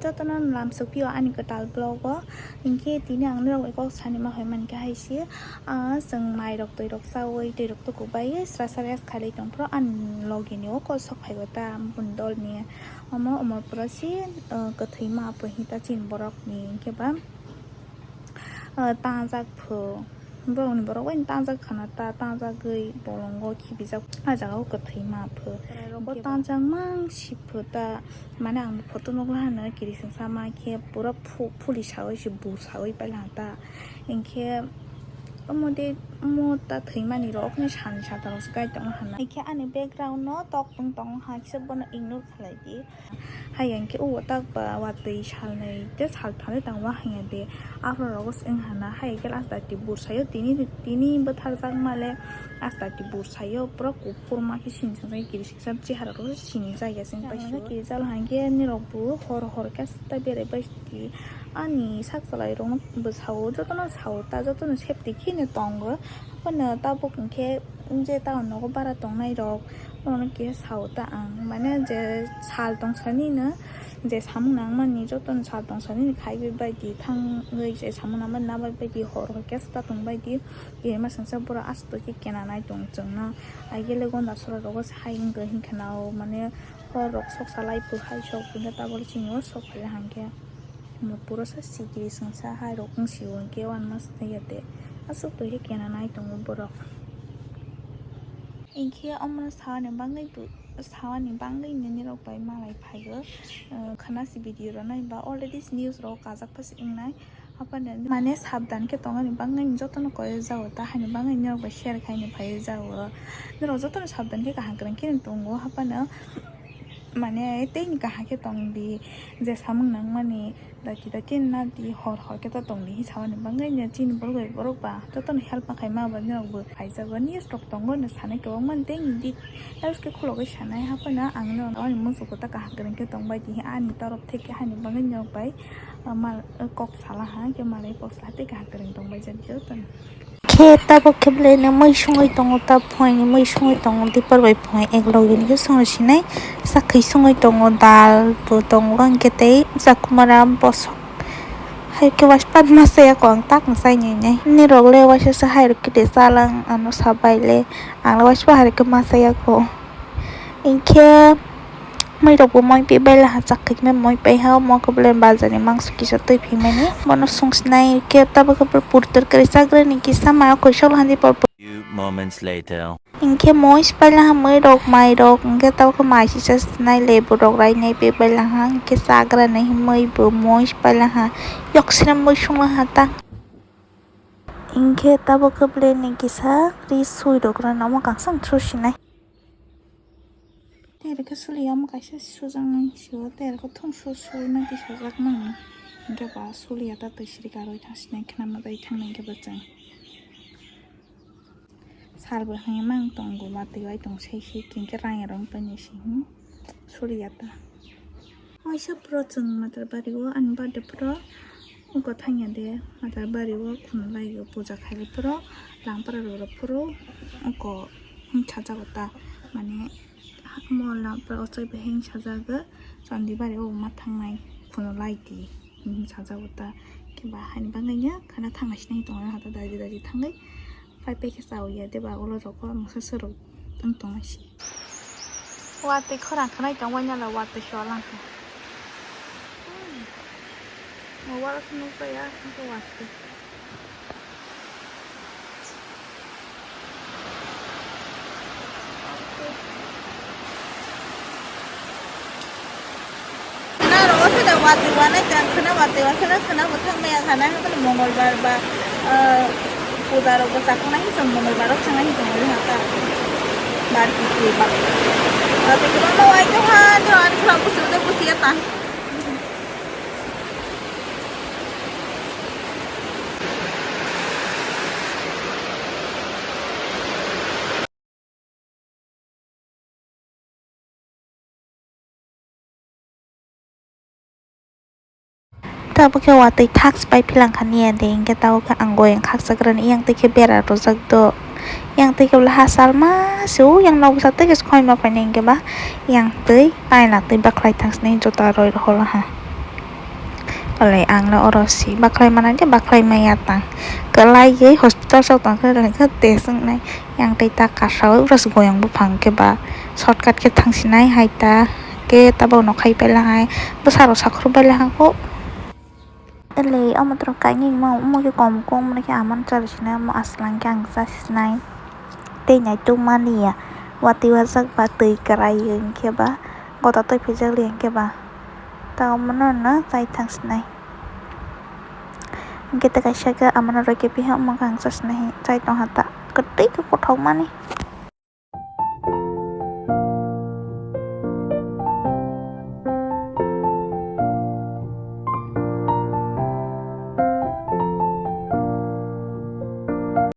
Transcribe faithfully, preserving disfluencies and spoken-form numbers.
Jotono lamsok phio ani kwtal vlog o. Hinkhe tini ang norok bai kok sani ma hoi mankha hai se, ah, chwng mai rok twi rok chawi twi rok tuku bai sra sra rest khalai tong phro ani logi ni o kosok phai bo ta bundol ni omo omor pura se, ah, kwthwi ma pho hinta chini borok ni hinkhe ba, ah, tangjak pho. Borokni borok bai tangjak khana ta, tangjagwi bolongo khibijak. A jaga o kwthwi ma pho. Tangjak mang si pho ta, mane ang photo nukla hano kirisingsa ma khe pura phu-, phuli sawi se bur sawi paila ta. Hinkhe omo de, omo ta thwimani rok ni sani sata rok se kai tongma hana. Hinkhe ani background no tok tong tong ha kisa bono ignore khalai di. Hai hinkhe o tak ba watwi salnwi tei salthani tangma hanya de. Aphuru rogo se wng hana hai khe last dati bursayo tini, tini bwtharjak male last dati bursayo pura kuphur ma khe sini chajak kiri siksa chehara rok se sini jaya se pai sio. Kiri jal hinkhe nirok bo hor hor khe ta berai bai sidi ani sak chalai rok no bwsao jotono sao ta jotono safety kheno tongo. Haphano tabuk hinkhe je ta nogo bara tongnai rok. Bono khe sao ta ang, mane je sal tong sani no, je samung nangmani jotono sal tong sani no khai bai bai di thangwi je samung nangmani na bai bai di hor hor khe ta tong bai di. Khe ma sangsa borok aswk khe kena nai tong chwngno. Ai gele gonda sora rogo se hai wngkha hinkhe na o mane hor rok sok salai bwkhai sok hinkhe tabuk chini o sok phai hankhe. Mo pura sa sikiri songsa hai rok wng sio hinkhe uanma swnai ya de. Aswk twi khe kena nai tongo borok. Hinkhe omono sawani bangwi bo, sawani bangwi nini rok bai malai phaio. Khana si video rok nai ba already news rok kajak pha si wngnai. Haphano mane sabdan khe tongani bangwi jotono koi jao ta hani bangwi nini rok bai share khaini phai jao. Nini rok jotono sabdan khe kaham kwrwng khe tongo haphano. Mane teini kaham khe tong di, je samung nangmani dati dati na di, hor hor khe to tong di, hi samani bangwi no chini borok bai borok ba jotono help ma khai ma ba norok bo phai jago, news rok tongo no sanai kwbangma teini details khe khulogwi sanai, haphano ang no ani muchuk ta kaham kwrwng khe tong bai di, ani torop theke hani bangwi norok bai, ah, mal, kok sala ha khe malai kok sala tei kaham kwrwng tong bai jak jotono. Khe tabuk khe belai no mui songwi tongo, ta phuaini mui songwi tongo, dipor bai phuai ek logi ni khe songwi sinai, sakhi songwi tongo, dal bo tongo, hwnkhe tei chakwmara bosok. Hai khe waisa pat masa ya kho ang tak mwsai nai nai. Nini rok le waisa se hai rok khe de chala ang ano sabai le, ang le waisa hai rok khe masa ya kho. Hinkhe mui rok bo moi pi bai laha chak khai khe moi pai ha, omo khe belai bazar ni mangso kisa twi phi mani bono song sinai khe tabuk khe pur torkari chagra ni kisa ma koi sok handi por por. Few moments later. Hinkhe moi si pai laha mui rok mai rok hinkhe tabuk khe mai sisa sinai lebu rok rai nai pi bai laha hinkhe chagra ni mui bo moi si pai laha yok sina mui sung laha ta. Hinkhe tabuk khe belai ni kisa ri sui rok rano omo kangsang thu sinai. Tei rwkhe suliya omo kaisa sujaknai sio, tei rwkhe thung su su nai tei sujaknai. Hinkhe ba suliya ta twi siri karwi thang sinai khna ma bai thangnai hinkhe bwchwng. Salbo hwnwi mang tongo, watwi bai tong sei sei hinkhe rang ya rong painai se, hmm, suliya ta. Waisa pura chwng Matarbari o ani birthday pura wngkha thangya de, Matarbari o khunu lai o puja khailai pura Langpara rora pura wngkha, wngkha jago ta, mane omo Langpara o chai bahai wngkha jago, Chandibari o ma thangnai khunu lai di wngkha jago ta, khe ba haini bagwi no khana thangnai sinai tongo hata daji daji thangwi. Pai pai khe chawi ya de ba ulo rok o mungsa swi rok wng tong nai se. Watwi khorang khnai tong bai nala watwi se lang khe. Mo wala se nuk ya ang khe watwi. Khna rogo se da watwi wanai tang khna watwi wa khna khna bo thang maya khana ha bole Mongolbar ba, ah, puja rogo chakna hi chong Mongolbar rok thang hi chong ha ta. Bar ki ki ba. Watwi kwbangma wai tong ha, ani khna busi de busi ya ta. Tabuk khe watwi thak se pai philang kha niya de, hinkhe tabuk khe ang goyang khakchakrani yang twi khe bera rwjak do, yang twi khe bwlai hachal ma se o yang nok bwsa twi khe se khoima phainai hinkhe ba yang twi paina twi bakhwlai thang sini jota roi rw holo ha. Belai ang no oro si baklai manai de baklai maya tang. Kwlaiwi hospital sok tong khe test wngnai. Yang tei ta kasawi oro se goyang buphang khe ba shortcut khe thang sinai hai ta khe tabok no khai paila hai bwsa rok sakhur baila hang kho. Ele omo toro kainwi ma omo khe kom kom mani khe amano chari sinai omo aswk lang khe ang cha sinai. Tei naituk mani ya watwi wajak ba twi kwrwi hwnkhe ba gota twi phijak li hwnkhe ba ta omo no no chai thang sinai. Hwnkhe tei kaisa khe amano rwkhe piha omo khe ang cha sinai chai tongha ta kwtwi khe kothok mani.